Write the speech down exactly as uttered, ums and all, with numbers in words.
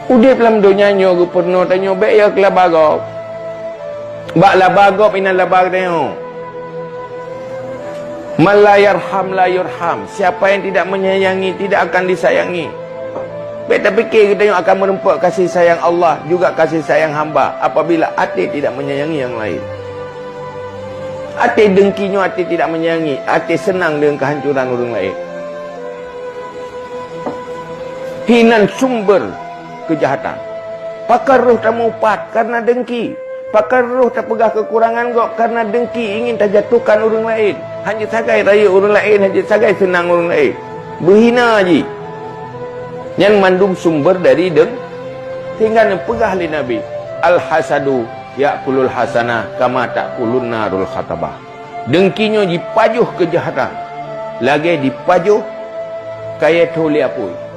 Udeb lam donya nyoe geupeurunoe tanyoe bék ya keu laba gob. Bak laba gob inan laba tanyoe. Man la yarham la yurham. Siapa yang tidak menyayangi tidak akan disayangi. Bék tapike geutanyoe akan meureumpok kasih sayang Allah juga kasih sayang hamba apabila até tidak menyayangi yang lain. Até dengki nyoe até tidak menyayangi, até seunang deungon keuhancoran ureuëng laén. Hinan sumber keujahatan. Pakon roh tamupat kareuna dengki. Pakon roh tapeugah keukurangan gob kareuna dengki ingin tajatuhkan ureuëng laén. Hana sagai rayeuk ureuëng laén, hana sagai seunang ureuëng laén. Beuhina jih. Nyan mandum sumber dari deng-, sehingga neupeugah lé Nabi, "Al-hasadu ya'kulul hasanah kama ta'kulun narul khatabah." Dengki nyoe jipajoh keujahatan, lagée jipajoh kayée tho lé apui.